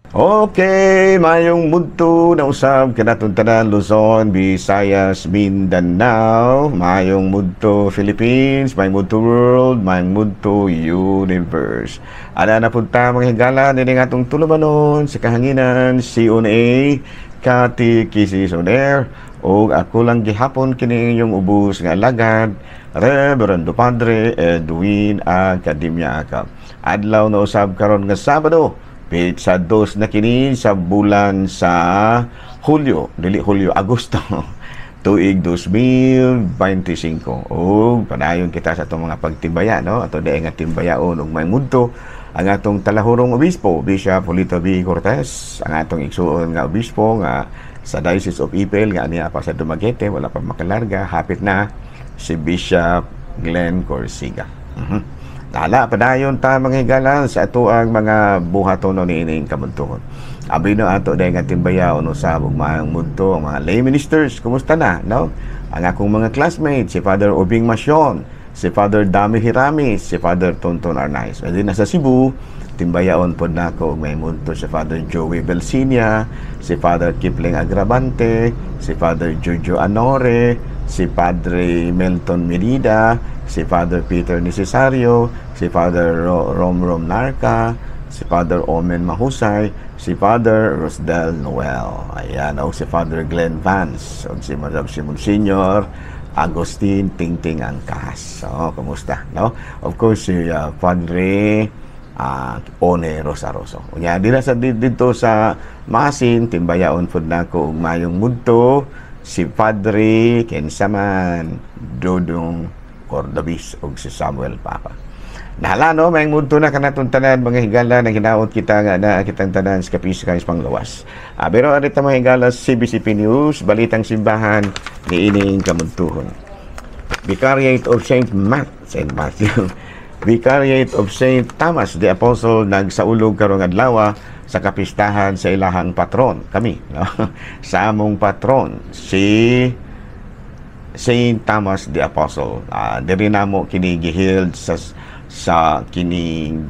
Okay, mayong mudto na usab kanatong tanan, Luzon, Visayas, Mindanao, mayong mudto Philippines, mayong mudto world, mayong mudto universe. Ana na punta, mga higala, nini atong tulumanon sa kahanginan, CONA, Katekisis on Air, o ako lang gihapon kini inyong ubos nga alagad, Reverendo Padre Edwin Academia. Adlaw na usab karon nga Sabado, petsa 2 na kini sa bulan sa Hulyo, dili Hulyo, Agosto, tuig 2025. O padayon kita sa atong mga pagtimbaya, no? Ato dai nga timbayaon og may mudto ang atong talahurong obispo, Bishop Julito B. Cortez, ang atong igsuon nga obispo nga sa Diocese of Ipil nga aniya pa sa Dumaguete, wala pa makalarga, hapit na si Bishop Glenn Corsiga. Tala, padayon ta, mga higala, sa ato ang mga buhaton no niining kamuntuhon. Abi no ato dahil nga timbayaw no sa ug maayong mudto ang mga lay ministers, kumusta na, no? Ang akong mga classmates, si Father Ubing Masyon, si Father Dami Hiramis, si Father Tonton Arnaiz. Adi na sa Cebu, timbayaon pod nako og may mudto si Father Joey Belsinia, si Father Kipling Agrabante, si Father Jojo Anore, si Padre Melton Medida, si Father Peter Necesario, si Father Rom Rom Narca, si Father Omen Mahusay, si Father Rosdel Noel. Ayan, o si Father Glenn Vance, o si Monsignor Agustin Tingting Angkas. So, kumusta? No? Of course, si Padre One Rosaroso. Unya, dira sa dito sa Maasin, timbayaon pud nako og mayong mudto si Padre kinsa man, Dodong Cordobis ug si Samuel Papa. Nahala, no, may mudto na kanatong tanan, mga higala, nang hinaot kita nga na kitang tanan sa kapis kayos panglawas. Pero arita, mga higala, CBCP News, balitang simbahan niining kamuntuhon. Vicariate of Saint Matt, Saint Matthew, Vicariate of Saint Thomas the Apostle nagsaulog karong adlaw sa kapistahan sa ilahang patron, kami, no? Sa among patron, si Saint Thomas the Apostle. Diri namo kini giheld sa kining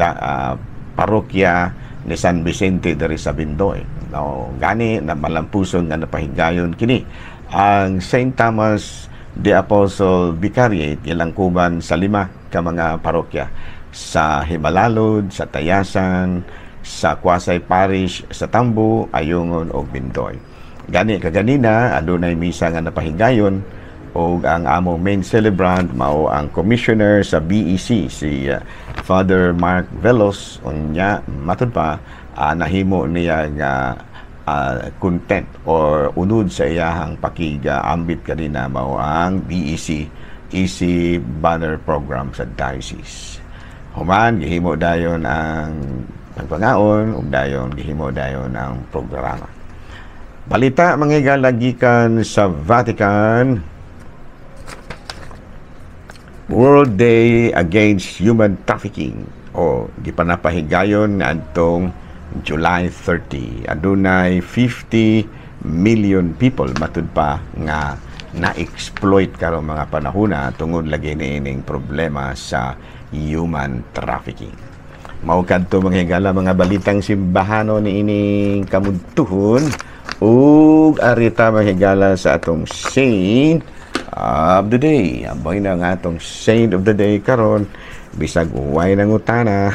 parokya ni San Vicente diri sa Bindoy. No, gani na malampuson nga napahigayon kini. Ang Saint Thomas the Apostle Vicariate ilangkuban sa 5 ka mga parokya sa Jimalalud, sa Tayasan, sa Quasay Parish, sa Tambo, Ayungon ug Bindoy. Gani kaganina adunay misa nga napahigayon og ang among main celebrant mao ang commissioner sa BEC si Father Mark Velos. Unya matud pa nahimo niya nga content or unod sa iyahang pakig-ambit kanina mao ang BEC EC banner program sa diocese. Human gihimo dayon ang pagpangaon ug dayon gihimo dayon ang programa. Balita, mga higala, gikan sa Vatican, World Day Against Human Trafficking o gipanapahigayon adtong July 30. Adunay 50 million people matud pa nga na-exploit karong mga panahona tungod lagi niining problema sa human trafficking. Mao kadto, mga higala, mga balitang simbahano niining kamudtuhon ug arita, mga higala, sa atong saint of the day. Ambay na nga atong saint of the day karon bisag way nangutana.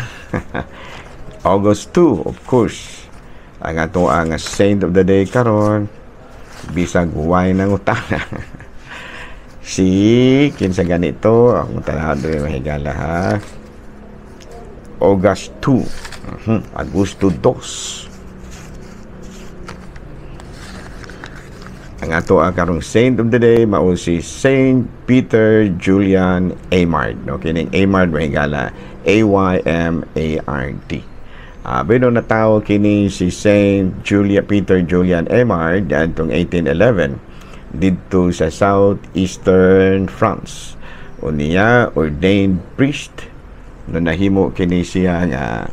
August 2, of course. Ang ato ang saint of the day karon bisag way nangutana. Si kinsa ganito akong tanaw diri, mga higala, ha. August 2. Agosto 2. Ang ato ang karong saint of the day mao si Saint Peter Julian Eymard. No, kining Eymard, mga higala, A Y M A R D. Pero natawo kini si Saint Peter Julian Eymard adtong 1811 didto sa southeastern France. Unya ordained priest no nahimo siya nga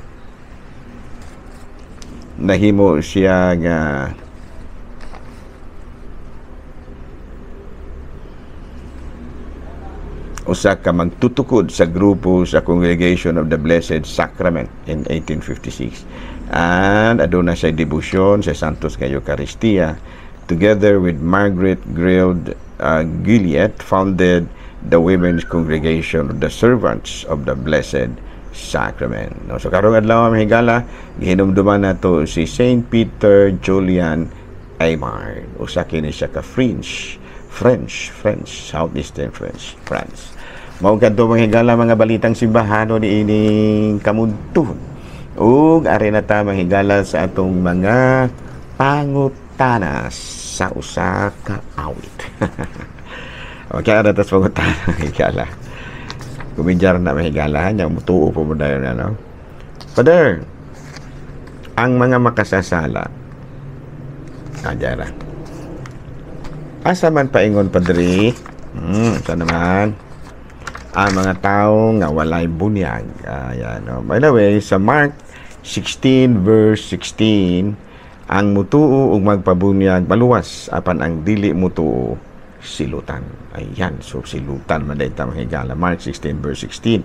Usa ka magtutukod sa grupo sa Congregation of the Blessed Sacrament in 1856. And aduna siya debosyon sa Santos nga Eucharistia. Together with Margaret Grilled Gilliet, founded the Women's Congregation of the Servants of the Blessed Sacrament. No, so karong adlaw, mga higala, gihinumduman nato si Saint Peter Julian Eymard. Usa kini siya ka French, French, French, Southeastern French, France. Mao kadto, mga higala, mga balitang simbahano niining kamuntuhon. Ug ari na ta, mga higala, sa atong mga pangutana sa usa ka awit. Okay, ara tas pangutana, higala. Kumidyar na, mahigala nya mutuo po mo dayon ano. Father, ang mga makasasala Adjara. Asa man paingon, Padre? Asa naman? Ang mga tao nga walay bunyag. Ayan, no? By the way, sa Mark 16 verse 16, ang mutuo ug magpabunyag maluwas, apan ang dili mutuo silutan. Ayan, so silutan man ta, mga higala. Mark 16 verse 16.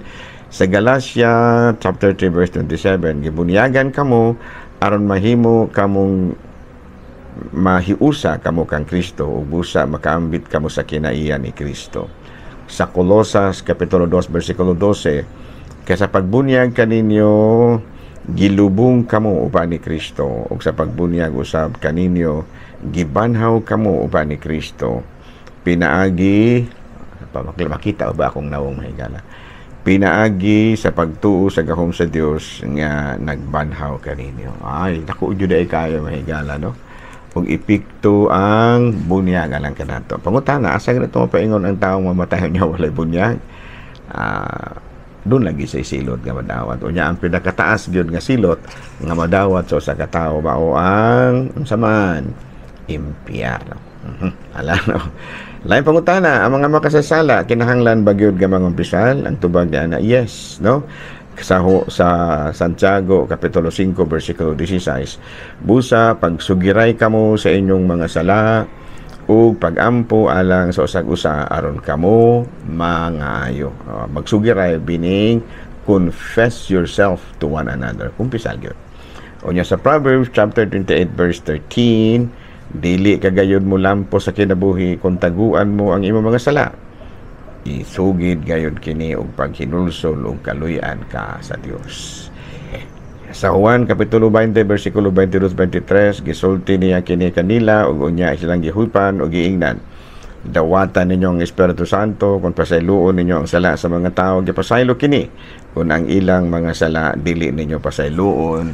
Sa Galatia chapter 3 verse 27, gibunyagan kamo aron mahimo kamong mahiusa kamo kang Kristo ug busa makaambit kamo sa kinaiya ni Kristo. Sa Kolosas kapitulo 2 bersikulo 12, kay sa pagbunyag kaninyo gilubong kamo uban ni Kristo ug sa pagbunyag usab kaninyo gibanhaw kamo uban ni Kristo pinaagi pa makita ba akong nawong, mahigala, pinaagi sa pagtuo sa gahom sa Dios nga nagbanhaw kaninyo. Ay naku, jud ay kayo, mahigala, no, ug epekto ang bunyag alang kanato. Pangutana, asa ganito mapaingon ang taong mamatay niya walay bunyag? Doon lagi sa silot nga madawat. Unya ang pinakataas gyud nga silot nga madawat sa usa ka tawo mao ang unsa man? Impyerno. Ala no. Lain pangutana, ang mga makasasala kinahanglan ba gyud nga mangumpisal? Ang tubag niya, yes, no? Sa Santiago kapitulo 5 bersikulo 16, busa pagsugiray kamo sa inyong mga sala ug pagampo alang sa usag usa aron kamo mangayo. Magsugiray meaning confess yourself to one another. Kumpisal gyud. Unya sa Proverbs chapter 28 verse 13, dili ka gayud mo lampo sa kinabuhi kung taguan mo ang imong mga sala. Isugid gayud kini og paghinulsol ug kaluy-an ka sa Dios. Sa Juan kapitulo 20 bersikulo 22-23, gisulti niya kini kanila ug unya silang gihupan ug giingnan, "Dawatan ninyo ang Espiritu Santo. Kung pasayloon ninyo ang sala sa mga tao, gipasaylo kini. Kung ang ilang mga sala dili ninyo pasayloon,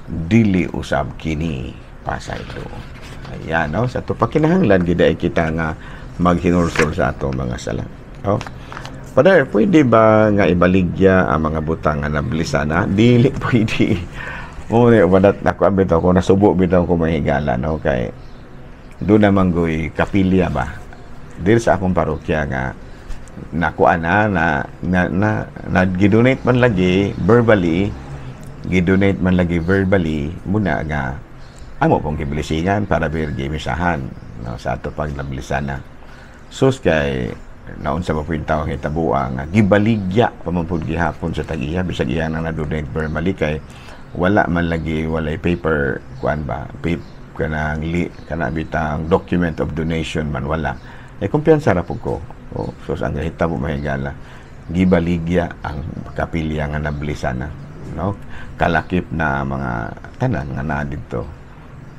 dili usab kini pasayloon." Ayan, no? Sa ato pakinahanglan gid ay kita nga maghinulsol sa ato mga sala. Oh. Father, pwede ba nga ibaligya ang mga butang nga nablisa na? Dili pwede. Mo ni badat ako bitaw ko nasubo bitaw ko, mahigala, no, kay doon naman goy kapilya ba diri sa akong parokya nga nakuha na na na, na, na gidonate man lagi verbally, gidonate man lagi verbally muna nga amo pong giblisingan para bir gimisahan, no, sa ato pag nablisan na. Sus, kay naunsa pa po yung tawag hitabua nga gibaligya pa man pud gihapon sa tag-iya bisag iya nang na-donate verbally, kay wala man lagi, walay paper kuan ba, paper kanang li kana bitang document of donation man wala eh, kumpiyansa ra pud ko. Oh, so ang hitabo, mahigala, gibaligya ang kapilya nga nablisan na, no, kalakip na mga tanan nga naa didto.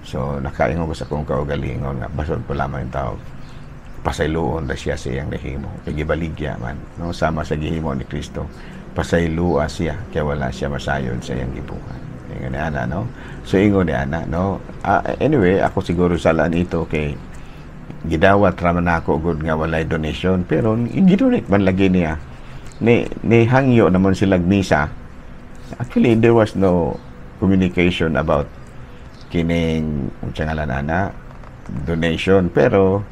So nakaingon ko sa akong kaugalingon nga basod pa lamang yung tawag pasayloon ra siya sa iyang nahimo kay gibaligya man, no, sama sa gihimo ni Kristo. Pasayloa siya kay wala siya masayod sa iyang gibuhat. Ingon ni ana, no. So ingon ni ana, no. Anyway, ako siguro salaan ito kay gidawat ra man ako gud nga walay donation, pero gidonate man lagi niya ni hangyo naman sila misa. Actually, there was no communication about kining unsa ngalan ana donation, pero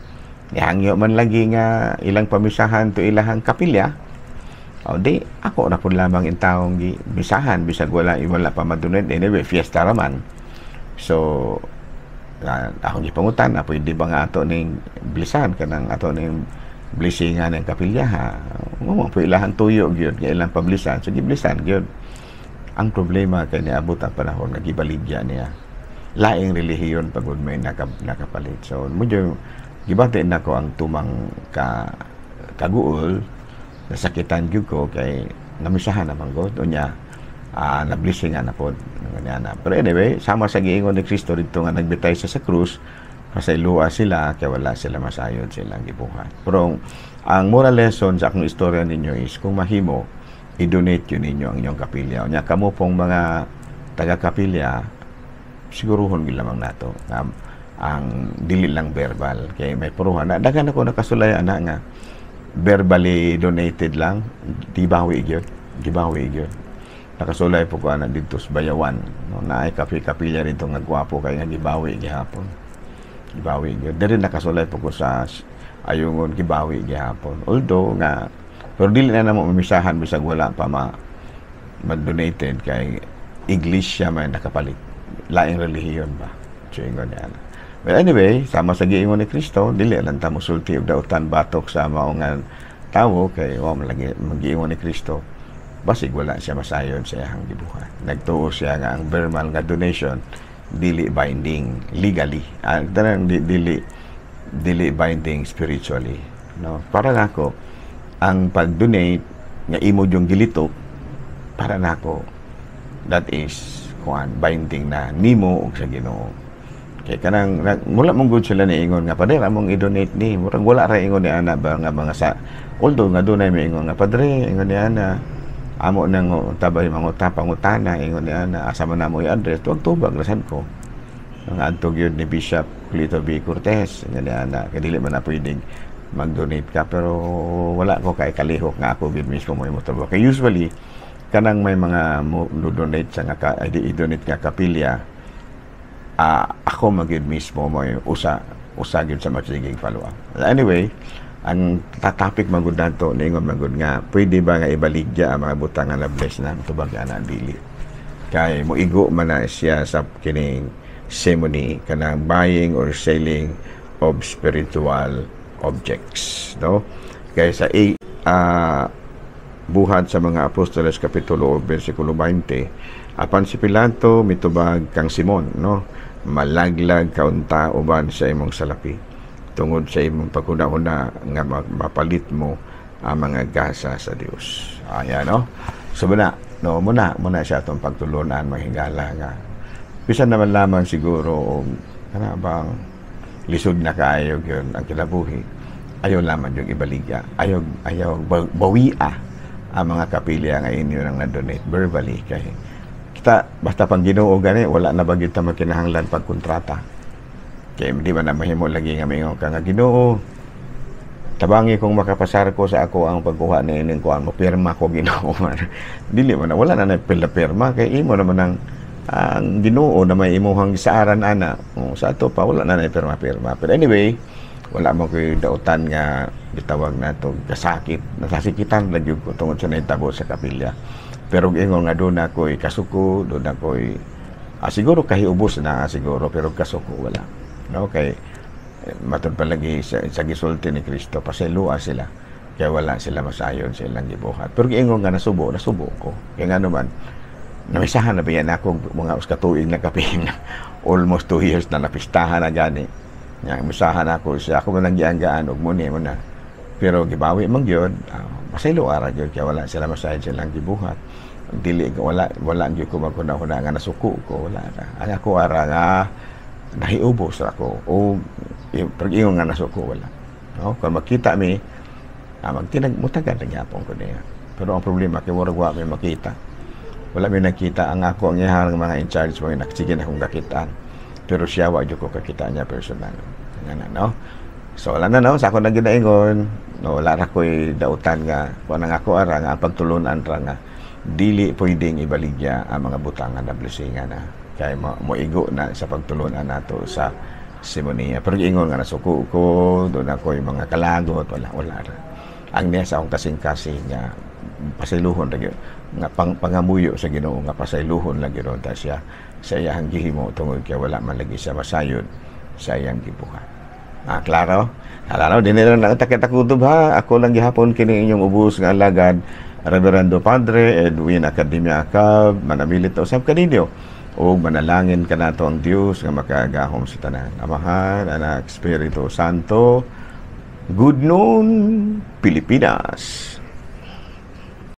nihangyo man lagi nga ilang pamisahan to ilahang kapilya. O di ako na pud lamang in taong gi misahan bisag wala wala pa madonate. Anyway, fiesta ra man. So akong gipangutan na pwede ba nga ato ning blisan kanang ato ning Blessingan ang kapilya ha. Mo po ilahan tuyo gyud nga ilang pablisan, so giblisan gyud. Ang problema kay niabot ang panahon nga gibaligya niya. Laing relihiyon pagod may nakapalit. So medyo gibati nako ang tumang ka kaguol, nasakitan gyud ko kay namisahan naman gud unya, na-blessing nga na pod nga na. Pero anyway, sama sa giingon ni Kristo didto nga nagbitay siya sa krus, pasaylua sila kay wala sila masayod silang gibuhat. Pero ang moral lesson sa akong istorya ninyo is kung mahimo, i-donate yun ninyo ang inyong kapilya. Unya kamo pong mga taga-kapilya, siguruhon gyud lamang nato ang dili lang verbal kay may puruhan na daghan ako nakasulay ana nga verbally donated lang, gibawi gyud, gibawi gyud. Nakasulay po ko ana didto sa Bayawan, no, naay kapi-kapilya didto nga gwapo kay nga gibawi gihapon, gibawi gyud. Diri nakasulay po ko sa Ayungon, gibawi gihapon, although nga pero dili na namo mamisahan bisag wala pa ma donated kay iglesia may nakapalit, laing relihiyon ba. So ingon niya ana. Well, anyway, sama sa giingon ni Kristo, dili lang ta mosulti og dautan batok sa mao nga tawo kay wa man lagi magiingon ni Kristo, basig wala siya masayon sa iyang gibuhat. Nagtuo siya nga ang verbal nga donation dili binding legally. Tanan dili dili binding spiritually, no? Para nako, ang pag-donate nga imo yung gilitok, para nako that is kuan, binding na nimo ug sa Ginoo. Kay kanang mula mong good sila niingon nga, "Pader, among i-donate ni." Murag wala ra ingon ni ana ba nga mga sa, although nga dunay miingon nga, "Padre," ingon ni ana, "amo nang tabay manguta pangutana," ingon ni ana, "asa man namo i-address?" Tuwag tubag rasan ko ang adto gyud ni Bishop Lito B. Cortez, ingon ni ana, kay dili man na pwedeng mag-donate ka. Pero wala ko kay kalihok nga ako gyud mismo mo motor kay usually kanang may mga mo donate sa nga ka, i-donate nga kapilya, ako magyud mismo mo usa usa gyud sa magsiging follow up. Anyway, ang topic magud nato niingon magud nga pwede ba nga ibaligya ang mga butang nga na-bless na? Tubag ana, dili. Kay moigo man na siya sa kining simony, kanang buying or selling of spiritual objects, no? Kay sa Buhat sa mga Apostoles kapitulo versikulo 20, apan si Pilato mitubag kang Simon, no, "Malaglag kaunta uban sa imong salapi tungod sa imong paghuna-huna nga mapalit mo ang mga gasa sa Dios." Ayan, no? So muna, no, muna muna siya atong pagtulunan, mahigala, nga bisan naman lamang siguro og kana bang lisod na kaayo gyud ang kinabuhi, ayaw lamang yung ibaligya, ayaw ayaw bawia ang mga kapilya nga inyo nang na-donate verbally, kay kita basta pang Ginoo gani, wala na ba gyud ta makinahanglan pagkontrata, kay di ba na mahimo lagi nga mingon ka nga, "Ginoo, tabangi kung makapasar ko sa ako ang pagkuha ni ining kuan mo, pirma ko, Ginoo." Dili man na, wala na na pirma kay imo naman ang Ginoo na may imuhang gisaaran ana. Oh, sa ato pa wala na na pirma-pirma. Pero anyway, wala mo koy dautan nga gitawag nato kasakit, nasasikitan lang gyud ko tungod sa nahitabo sa kapilya. Pero ingon nga doon ako'y kasuko, doon ako'y siguro kahiubos na siguro, pero kasuko wala, no? Kay matud pa lagi sa gisulti ni Kristo, pasaylua sila kaya wala sila masayon sa ilang gibuhat. Pero giingon nga nasubo, nasubo ko kaya nga naman namisahan na ba yan ako mga usa ka tuig na kapin, almost 2 years na napistahan na gani nya, misahan ako siya, ako man lang gianggaan og muni mo na, pero gibawi man gyud. Pasaylo ara gyud kaya wala sila masayod sa ilang gibuhat. Dili, wala wala gyud ko maghuna-huna nga nasuko ko, wala na. Ang ako ara nga nahiubos ra ko o, pero ingon nga nasuko, wala, no? Kung makita mi, magtinag mutagan na gyapon ko niya. Pero ang problema kay murag wa mi makita, wala mi nakita. Ang ako ang iyahang mga in charge mo sige na akong kakitaan, pero siya wa jud ko kakita niya personal nga na, no? So wala na, no, sa ako na ginaingon, no? Wala ra ko'y dautan nga kuan. Ang ako ara nga ang pagtulunan ra nga dili pwedeng ibaligya ang mga butangan na blessingan na kay moigo na sa pagtulunan nato sa simonia. Pero ingon nga nasuko ko, doon ako yung mga kalagot, wala wala ra. Ang niya sa akong kasing-kasing nga pasayluhon ra gyud nga pangamuyo sa Ginoo nga pasayluhon lang gyud ta siya sa iyang gihimo tungod kay wala man lagi siya masayod sa iyang gibuhat. Ah, klaro? Klaro, di nila na kita kutob ha. Ako lang gihapon kini inyong ubos nga alagad, Reverendo Padre Edwin Academia Acab, manamilit na usab kaninyo. O manalangin kanato ang Dios nga makagahom sa tanan. Amahan, Anak, Espiritu Santo. Good noon, Pilipinas.